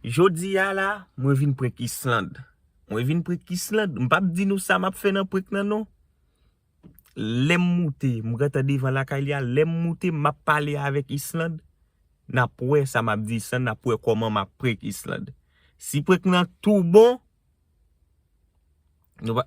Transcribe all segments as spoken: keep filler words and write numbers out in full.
Jodi a la, mwen vin prank Island. Mwen vin prank Island. M p ap di nou sa m ap fè nan prank nan non. Lè m moute, m gentan devan lakay li a, lè m moute, m ap pale avèk Island. N ap wè sa m ap di Island, n ap wè kòman m ap prank Island. Si prank nan tou bon, nou pa,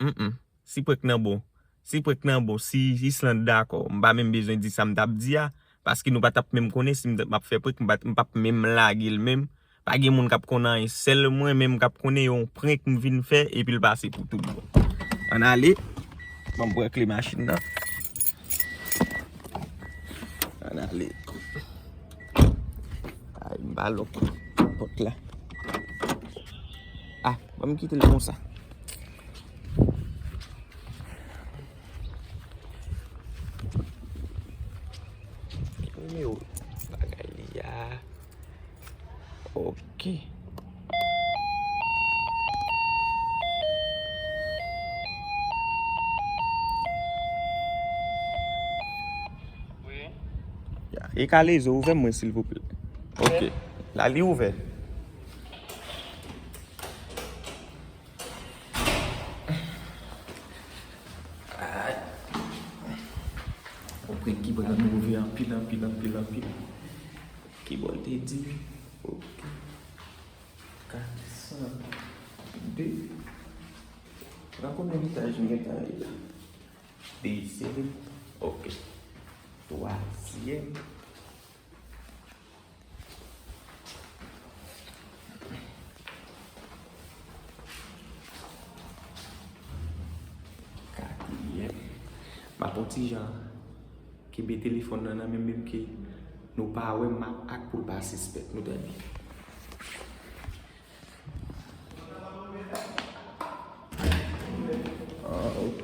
mm, mm. Si prank nan bon, si prank nan bon, si Island dakò, m pa menm bezwen di sa m t ap di a, paske nou pa t ap menm konnen si m t ap fè prank, m pa t, m p ap menm lage l menm. Pa gen moun k ap konn anyen, sèl mwen menm k ap konnen yon prank m vin fè, epi l pase pou tout bon. Ann ale, ban m pran kle machin nan. Ann ale. Ay, m pa lòk pòt la. Ah, ban m kite l konsa. Ki nimewo bagay li a? Ok. Ya, e kale zo, ouvè mwen silvouplè. Ok. La li ouvè. Ay. Yon prank ki pral move anpil, anpil, anpil, anpil. Ki bò l te di? Ok. Kat san de. Nan konbyen etaj m gentan ye la? Dezyèm. Ok. Twazyèm. Katriyèm. M ap yon ti jan kenbe telefòn nan nan men m, menm ke nou pa wè m, m ap ak pou l pa sispèk. Nou tande. Ah, ok.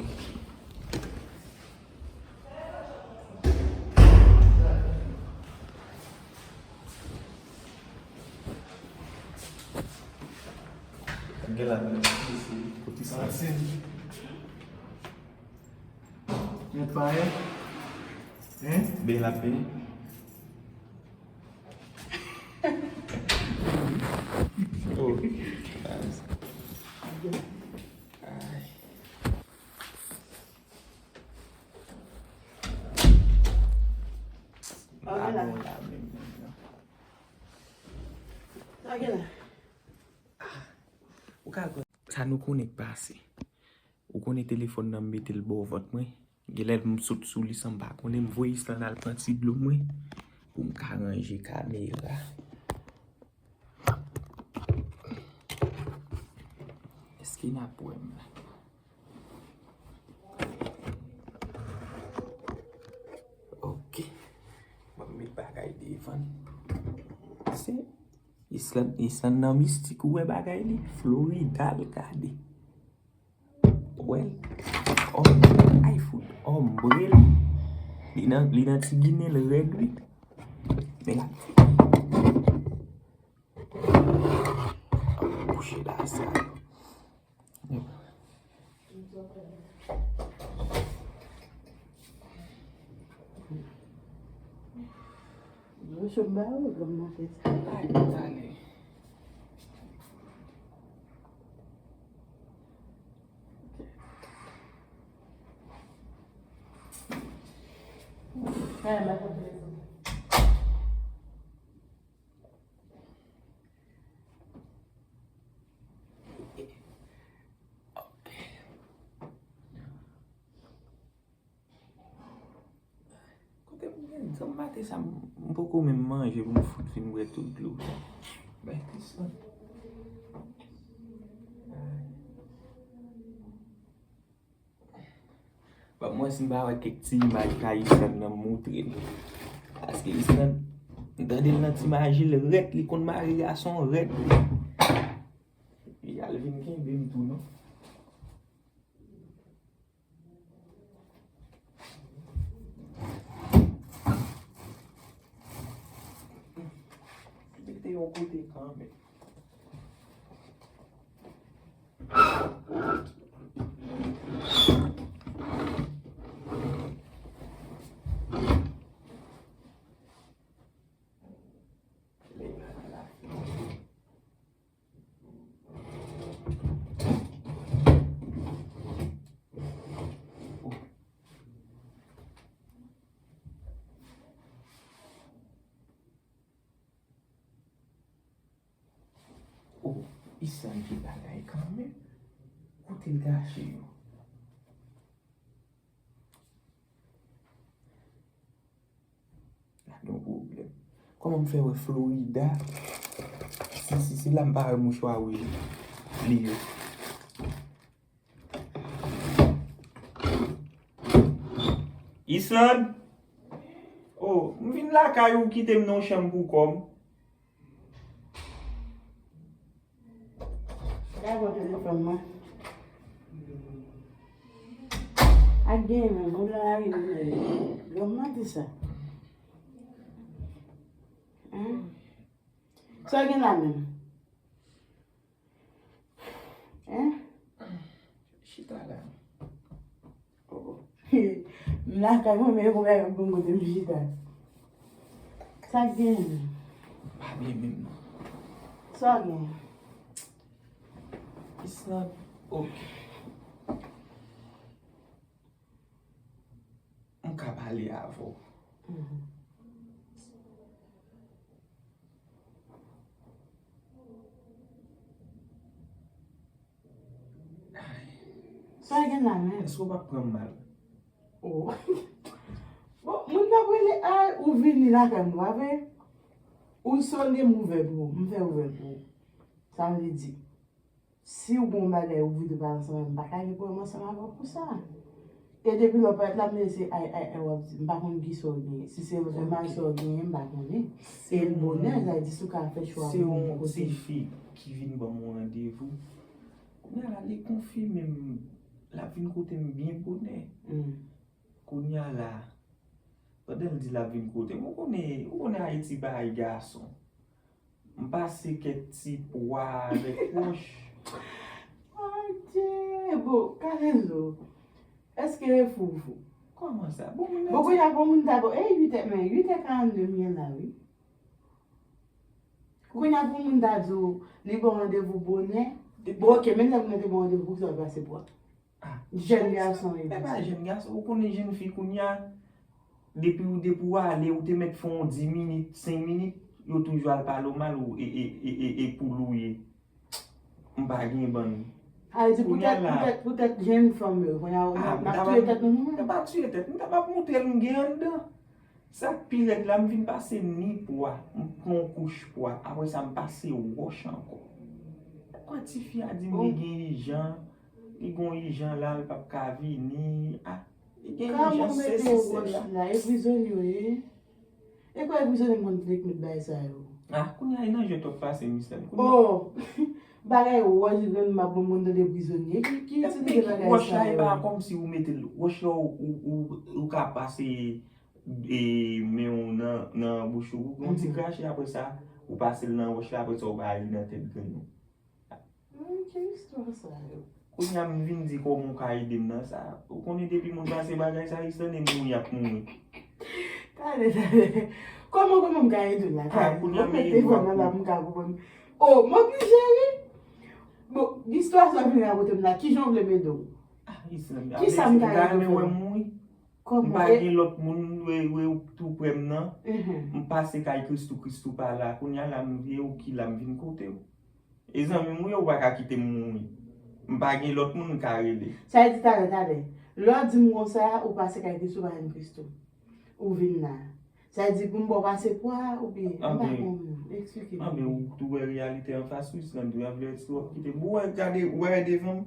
Gen la, men, isi, kote sa? Matin. Mèt pa ye? Hein? Ben la, ben. Oh, nice. Ay. Pa bon la menm, menm, non. Sa gen la? Ah, ou ka kwè. Sa nou konnen k pase. Ou konnen telefòn nan m mete l bò vant mwen. Genlè m sot sou li san m pa konnen, m voye Island al pran ti dlo mwen pou m ka ranje kamera. Èske n ap wè m la? Ok. Mwen met bagay devan. Se Island, Island nan mistik, ou wè bagay li? Florida l gade. Wè l. Oh, ay fout. Ombre l. Li nan, li nan ti ginen l rèd, wi. Men la. Kouche la sa. Dlo cho m ba ou, granm nan fè sa. Ay, tale. Ay, m pa konn. Ok. Kote m gen dlo maten sa, m poko menm manje pou m fout fin bwè tout dlo sa. Bay Kristan. Bon, mwen si m pa wè kèk ti imaj ka Island nan m moutre l. Paske Island, m tande l nan ti maji l rèd, li konn mare gason rèd li. Li al vin kenbe m tou non. Mete yon kote kanmenm. Islande ki bagay kanmenm. Kote l kache yo? La gen yon pwoblèm. Kòman m fè wè Florida? Si, si se la m pa wè mouchwa wouj li yo. Islande! Oh, m vin lakay ou kite m nan yon chanm pou kò m. Gade telefòn mwen. Ak gen menm, ou la rive. Lè m mande sa. Hein? Sa gen la menm? Hein? Chita la. M lakay mwen, men e pou bagay pou m kote m chita. Sa k gen? Pa byen menm non. Sa w gen? It's not okay. M ka pale avè w. Mhm. Sa gen la menm? Èske w p ap pran m mal? Oh. Bon, moun p ap rele a ou vini lakay m, pa vre? Ou sone m ouvè pou ou, m fè ouvè pou ou. Sa vle di, si w gen yon bagay ou vle pale ansanm avè m, m pa ka gen pwoblèm ansanm avè w pou sa. E depi lè w parèt la, m lese ay, ay, ay, w ap di, m pa konn ki sa w genyen. Si se vrèman sa w genyen, m pa konnen. E l bonè, sa vle di si w ka fè chwa pou yon ti fi ki vin ban m yon randevou. Kounye a la, li konfime m, l ap vin kote m byen bonè. Mm. Kounye a la, pandan l di l ap vin kote m, ou konnen, ou konnen Ayiti bay gason. M pase kèk ti pwa avèk wòch. Adje, bon, Kalezo, èske e fou ou fou? Kòman sa? Bon, moun nan Bon, di kounye a pou moun ta bon, e uit è, men uit è karannde m ye la, wi. Kounye a pou moun ta di w, li ba w randevou bonè. Depi Bon, ok, men lè moun nan te ba w randevou, poukisa w pase pwa? Ah, jèn gason yo. Men pa jèn gason, ou konnen jèn fi kounye a, depi w, depi w ale, ou te mèt fè yon dis minit, senk minit, yo toujou al pale w mal, ou, e, e, e, e, e poul ou ye. M pa gen bann. A, e di Kounye a poutèt, la poutèt, poutèt jèn fanm yo, kounye a, Ah, n ap touye tèt nou, nou menm. M pa touye tèt, m ta p ap montre l m gen anndan. Sa k pi rèd la, m vin pase ni pwa, m pran yon kouch pwa, apre sa m pase wòch ankò. Kwa tifi a di m li gen ijan, li gen yon ijan la, li p ap ka vini, ah, li gen ijan, sesi, sela. Kòman mete wòch la, e prizonye w ye? E kwa e prizonye m konn t met bay sa yo? Ah, kounye a e nan jwèt w ap pase, Mislèn. Kounye a Oh! Bagay wòch grann m ap ban m konn tande prizonye. Ki, ki itilite bagay sa yo? Wòch la, e pa kòmsi ou mete l, wòch la, ou, ou, ou, ou ka pase e men w nan, nan bouch ou, ou yon ti krache, apre sa, ou pase l nan wòch la, apre sa, ou bay li nan tèt grenn ou. Ki istwa sa yo? Kounye a m vin di kòman w ka ede m nan sa. Ou konnen depi moun pase bagay sa, Islande mouri ap mouri. Tande, tande. Kòman, kòman m ka ede w la? Ah, kounye a m ede w ap mouri. Mete vwal la, m ka konprann. Oh, m oblije wi. Bon, istwa sa w vin rakonte m la, kijan w vle m ede w? Ah, Islande, Kisa m ka ede w fè? Ou ta renmen wè m mouri? Kòman? M pa gen lòt moun, we, we, tou prè m nan. Mhm. M pase kay Christoo, Christoo pa la. Kounye a la, m vye ou ki la, m vin kote w. E zanmi m ou ye, ou pa ka kite m mouri. M pa gen lòt moun m ka rele. Sa vle di, talè, talè. Lè w di m konsa, ou pase kay Christoo, pa gen Christoo. Ou vin la. Sa vle di pou m ba w pase pwa, oubyen, m pa konprann. Eksplike m. Anben, ou tou wè reyalite anfas ou, Islande, ou ap lè eksplike w ap kite m. Ou wè, gade, ou wè devan m?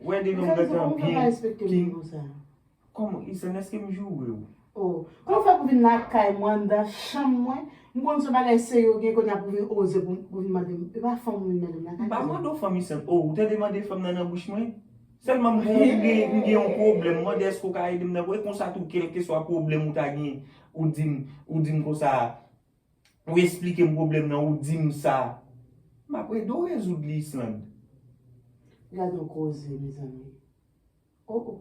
Ou wè devan m gentan byen king. Kòman, Islande, èske m joure w? Oh, kòman w fè pou vin lakay mwen, anndan chanm mwen? M konn se yon bagay serye w gen, kounye a pou vin oze pou, pou vin mande m. E pa fanm ou vin mande m lakay. M pa mande w fanm, Islande. Oh, ou tande mande fanm nan nan bouch mwen? Sèlman m gen, m gen, m gen yon pwoblèm, m mande èske w ka ede m nan, e konsa tou, kèlkeswa pwoblèm ou ta gen, ou di m, ou di m konsa, ou eksplike m pwoblèm nan, ou di m sa. M ap ede w rezoud li, Islande. Gade yon koze, mezanmi. Oh, oh.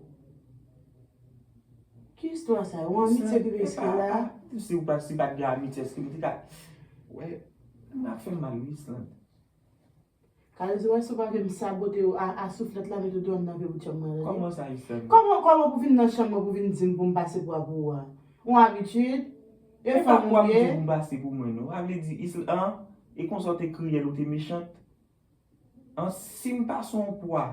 Ki istwa sa yo? Yon amitye ki rive jiske la? Si w pa, si pa t gen amitye, èske m te ka, wè, m ap fè mal, wi, Islande. Kalezo, èske w pa vle m sabote w a, a souflèt la, mete w anndan vye bout chanm mwen la? Kòman sa, Islande? Kòman, kòman pou vin nan chanm mwen pou vin di m pou m pase pwa pou ou a? Yon abitid? E fanm ou ye? E pa pwa m di w pou m pase pou mwen, non. Sa vle di, Islande, e konsa w te kriyèl, ou te mechant? An, si m pa se yon pwa,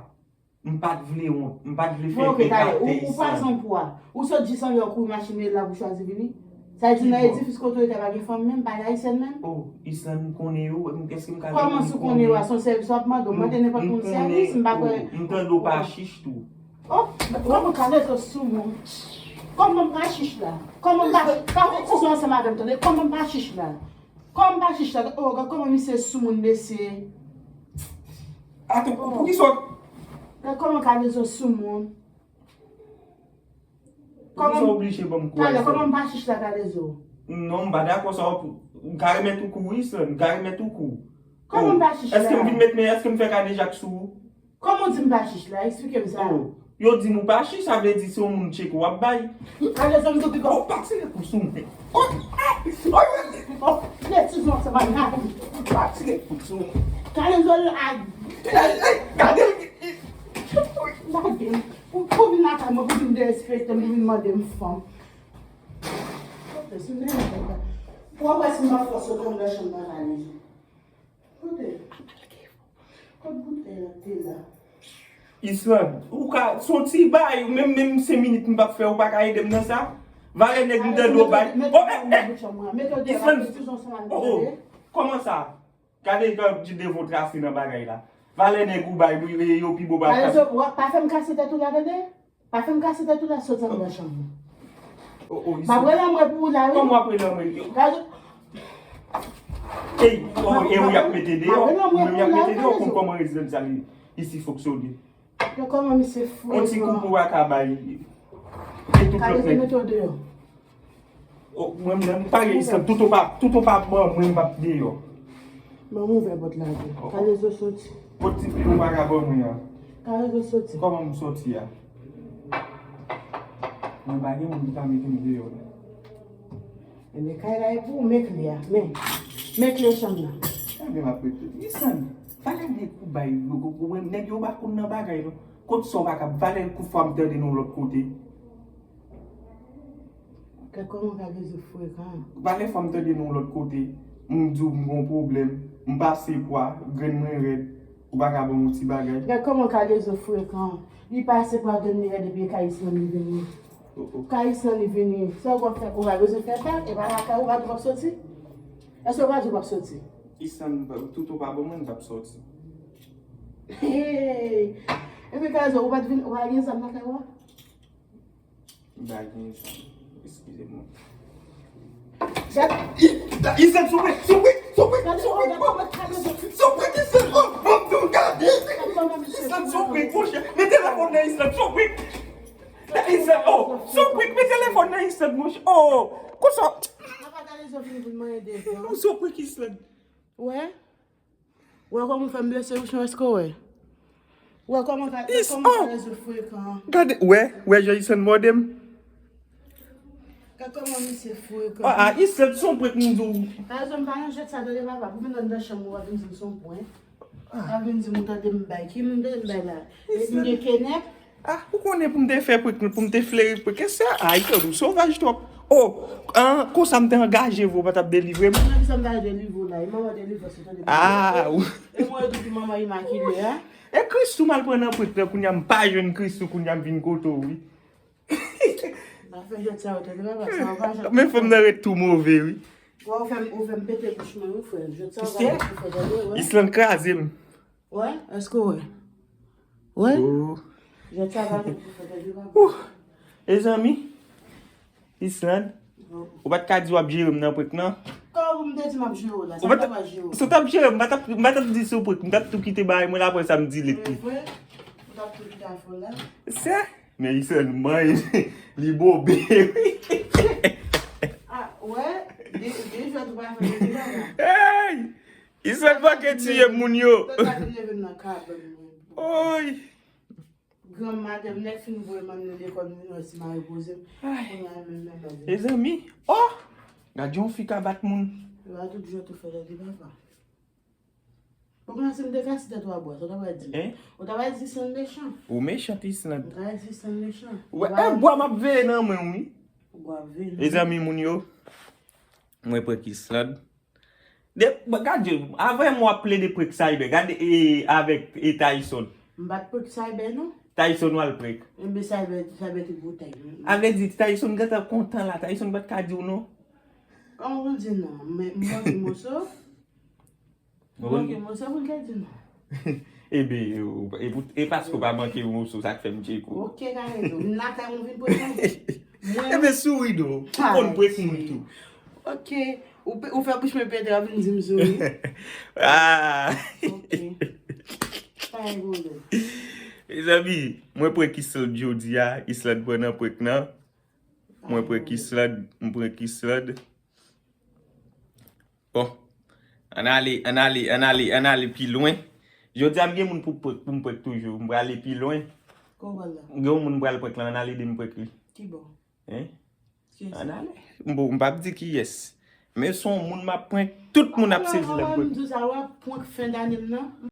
m pa t vle wont, m pa t vle fè... Bon, ok, tande, ou, ou pa se yon pwa. Ou sot jis anlè, ou kouri machin la pou chwazi vini. Sa vle di nan edifis kote w rete a pa gen fanm menm, pa gen ayisyèn menm? Oh, Islande, m konnen yo, m, èske m ka... Kòman si w konnen yo a, se yon sèvis w ap mande, w mande nenpòt moun sèvis, m pa kwè. M tande w pa chich tou. Oh, kòman Kalezo sou moun? Kòman m pa chich la? Kòman m pa, pa fè ti son ansanm avè m, tande? Kòman m pa chich la? Kòman m pa chich la? Oh, gad kòman misye sou moun, mesye. Ato, pou, poukisa w... Gad kòman Kalezo sou moun. Poukisa w oblije ban m kou a, Islande? Kòman m pa chich la, Kalezo? Non, m pa dakò sa, w ka remèt ou kou, Islande, m ka remèt ou kou. Kòman m pa chich la? Èske m vin met men, èske m fè kadejak sou ou? Kòman w di m pa chich la? Eksplike m sa. Oh, yo di m ou pa chich, sa vle di se yon moun tcheke w ap bay. Kalezo, m tou pi kò. Oh, pa tire kou sou mwen. Oh, ah, oh, oh, oh. Lè ti zon sa pa nan. Pa tire kou sou mwen. Kalezo, lage. Ey, ey, gade l. Lage m. Pou, pou vin lakay mwen, pou vin derespekte m, pou vin mande m fanm. Kote, sou nèg la. Pou w wè si m ap fè w sot anndan chanm nan, Kalezo. Kote? Kot boutèy la te la? Islande, ou ka, se yon ti bagay, menm, menm senk minit m p ap fè, ou pa ka ede m nan sa? Valè nèg m tande w bay. Oh, eh, eh! Islande, oh, oh, kòman sa? Gade jan ti devan w trase nan bagay la. Valè nèg ou bay, wi, e yo pi bon bagay. Kalezo, w ap pa fè m kase tèt ou la, tande? Pa fè m kase tèt ou la, soti anndan chanm nan. Oh, oh, m ap rele anmwe pou ou la, wi. Kòman w ap rele anmwe? Gade. Ey, oh, e ou y ap mete deyò? Ou menm y ap mete deyò? Ou konn kòman rezidans sa li, isi fonksyone? Yo, kòman misye fou. On ti kou pou w pa ka bay. E tout lòt nèg. Kalezo, mete w deyò. Oh, mwen menm, m pa gen Islande. Tout ou pa, tout ou pa ban mwen, m p ap deyò. Ban m ouvè pòt la tou. Oh. Kalezo soti. Kot ti pye ou pa ka ban mwen an? Kalezo soti. Kòman m soti a? Mwen pa gen moun ki ka mete m deyò la. Ebyen, kay la e pou ou, men kle a. Men, men kle chanm nan. Ebyen, m ap rete. Islande, pa gen nèg ou bay yo, ou, ou, nèg yo pa konn nan bagay, non. Kot sa w pa ka, valè kout fwa m tande nan yon lòt kote. Gad kòman Kalezo frekan. Valè fwa m tande nou lòt kote, m di w m gon pwoblèm, m pase pwa, grenn mwen rèd, ou pa ka ban m yon ti bagay. Gad kòman Kalezo frekan. Li pase pwa, grenn li rèd, epi e kay Islande li vini. Oh, oh. Kay Islande li vini. Sa w ap fè, ou pa bezwen fè bak, e pa lakay ou pa dwe ap soti? Èske ou pa dwe ap soti? Islande, tout ou pa ban mwen, m t ap soti. Hey! Epi Kalezo, ou pa t vin, ou pa gen zam nan kay ou a? M pa gen zam. Eskize mwen. Gad. Islande, souple, souple, souple, souple, souple, Islande, oh, oh, oh, gade. Islande, souple, monchè. Met telefòn nan, Islande, souple. Islande, oh, souple, met telefòn nan, Islande, monchè. Oh, konsa. Apa Kalezo vini pou l manyen devan? Souple, Islande. Wè? Wè kòman w fè m blese, Richon, èske w wè? Wè kòman ka, wè kòman Kalezo frekan. Gade, wè, wè jan Islande mòde m. Gad kòman misye frekan. Ah, ah, Islande, se yon prank m di w. Kalezo, m pa nan jwèt sa, tande papa. Pou vin anndan chanm ou, w ap vin di m se yon prank. W ap vin di m ou tande m bay. Ki moun tande m bay la? E m gen kenèp? Ah, ou konnen pou m te fè prank, pou m te fleri prank. Kèsa? Ay, tande w sovaj twòp. Oh, ah, konsa m te angaje vre, ou pa t ap delivre m. Mwen menm sa m ta delivre w la, e manman delivre se tande. Ah, ou. E mwen yo tou ki manman imakile a. E Christoo m al pran nan prank nan, kounye a m pa jwenn Christoo, kounye a m vin kote w, wi. Nan fè jwèt sa yo tande, papa, sa yo pa janm. Men fanm nan ret tou move, wi. Wè, ou fè m, ou fè m pete bouch mwen, wi, frè. Jwèt sa yo pa janm fè tande, wè. Islande kraze m. Wè, èske w wè? Wè? Oh. Jwèt sa pa janm fè tande, papa. Ouh. Mezanmi, Islande, ou pa t ka di w ap jere m nan prank nan? Kòman pou m te di m ap jere w la? Sa m ta pral jere w? Si w t ap jere m, m pa t ap, m pa t ap di se yon prank, m t ap tou kite bagay mwen la, apre sa m delete li. E vre? Ou t ap tou kite afè w la? Se, men Islande manyen, li bobe, wi. Ah, wè, de, de jwèt ou pa fè tande, papa. Hey! Islande manke tiye moun yo. Tande pa vin leve m nan kabann mwen. Oy! Granmadanm nèt fin voye m ann lekòl, m vin wè si m a repoze m. Ay. Kounye a menm nan kabann. Mezanmi, oh! Gad yon fi ka bat moun. Yo a tout jwèt ou fè tande, papa. Ou konnen si m te kase tèt ou a bwa, sa w ta pral di? Hein? Ou ta pral di Islande mechan. Ou mechan, Islande. Ou ta pral di Islande mechan. Wè, e bwa m ap veye nan men w, wi. Bwa ap veye nan men w. Mezanmi, moun yo, mwen prank Islande. De, gade, avè m w ap plede prank Cyber. Gade e, avèk e Tyson. M pa t prank Cyber non. Tyson w al prank. Enben Cyber, Cyber te boutèy. A vle di, Tyson gentan kontan la. Tyson pa t ka di w non. Kòman pou l di non? Men m manke moso. M manke moso pou l ka di non. Ebe, ou- e, pou- e paske w pa manke moso, sa k fè m tcheko. Ok, ka rezon. M lakay mwen vin prank mwen. Ebe, souri do. Ou konn prank moun tou. Ok. Ou, pe- ou fè bouch mwen pete, w ap vin di m souri. Ah! Ok. Pa gen pwoblèm. Mezanmi, mwen prank Islande jodi a. Islande pran nan prank nan. Mwen prank Islande, m prank Islande. Bon. Ann ale, ann ale, ann ale, ann ale pi lwen. Jodi a m gen moun pou prank, pou m prank toujou. M prale pi lwen. Kòman la? M gen yon moun m pral prank la, ann ale de m prank li. Ki bò? Hein? Ki sa? Ann ale. Bon, m p ap di ki yes. Men se yon moun m ap prank. Tout moun ap sezi lè m Alò, prank. M di sa, w ap prank fen dane m nan.